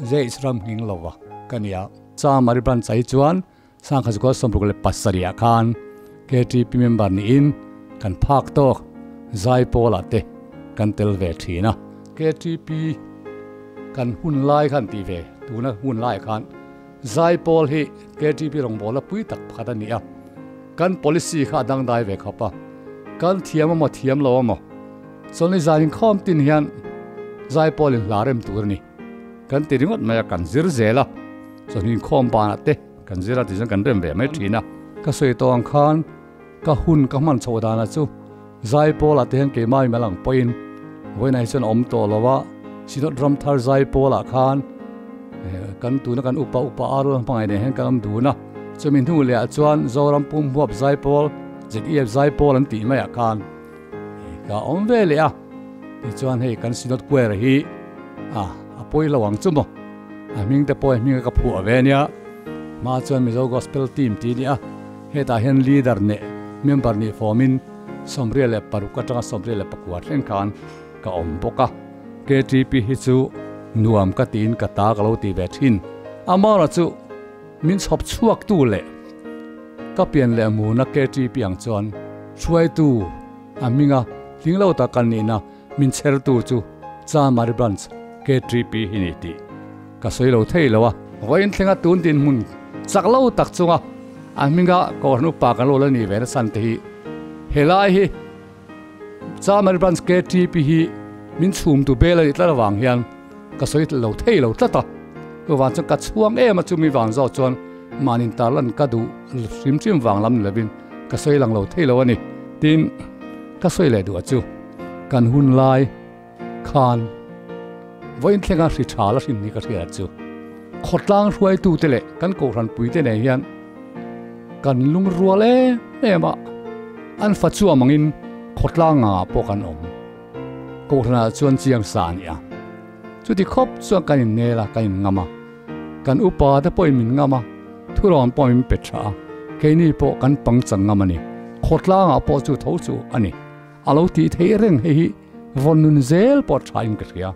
JH Ramnghinglova ka ni a. Chamari Branch ah hi chuan Sangkhazuka 67 ah khan KTP member niin kan phak tawk Zaipawl ah te kan tel ve thin a. KTP kan hun lai khan tih ve tuna hun lai khan Zaipawl hi KTP rawngbawlna pui tak pakhat a ni a, kan policy kha a dangdai ve khawp a, kan thiam emaw thiam lo emaw chawlhni zan inkhawm tin hian Zaipawl in hla rem tur a ni kan ti ringawt mai a, kan zir zel a, chawlhni inkhawm banah te kan zir a tichuan kan rem ve mai thin a. Ka sawi tawh ang khan ka hun ka hman chhoh danah chu Zaipawlah te hian keimah i mal ang pawhin vawiinah hi chuan a awm tawh lo a, Synod Ramthar Zaipawlah khan kan tuna kan upa upa ar lam hmangaih nen hian kan awm dun a, chumi hnu leh ah chuan Zoram Pumhuap Zaipawl, ZEF Zaipawl an tih maiah khan ka awm ve leh a, tichuan hei kan Synod Choir hi a a pawi lo ang chu maw, a hming te pawh hming a ka phuah ve ania, hma chuan Mizo Gospel Team tih a ni a. Hetah hian leader neh member nih fawmin 86 atanga 74 thleng khan ka awm bawk a. KTP hi chu nuam ka tiin ka ta ka lo ti ve thin. Amara chu min chhawp chhuak tu leh ka pian leh muna KTP ang chuan hruaitu a hminga hling lo tak kan nihna min chhertu chu Chamari Branch KTP hi ni tih Ka sawi lo thei lo a. Vawiin thlenga tun dinhmun chak lo tak chunga a hminga Kohhran upa kan lo la ni ve nasa te hi helai hi Chamari Branch KTP hi min chhum tu bel a nih tlat avang hian ka sawi lo thei lo tlat a. Chuvang chuan ka chhuang em a chumi vang zawk chuan mahni tarlan ka duh hrim hrim vang lam ni lovin ka sawi lang lo thei lo a ni. Tin, ka sawi leh duh a chu kan hun lai. Khan vawiin thlenga hri tha la hrin ni ka hriat chu khawtlang hruaitute leh kan kohhran puite nen hian kan lungrual em em a, an fa chuam angin khawtlang ngangah pawh kan awm. Kohhranah chuan chiang sa a ni a, chuti khawp chuan kan innel a, kan inngam a, kan upa te pawhin min ngam a, thurawn pawh min pe tha a, keini pawh kan pangchang ngam a ni, khawtlangah pawh chu tho chu a ni, a lo tih theih reng hei hi. Vawn nun zel pawh tha in ka hria.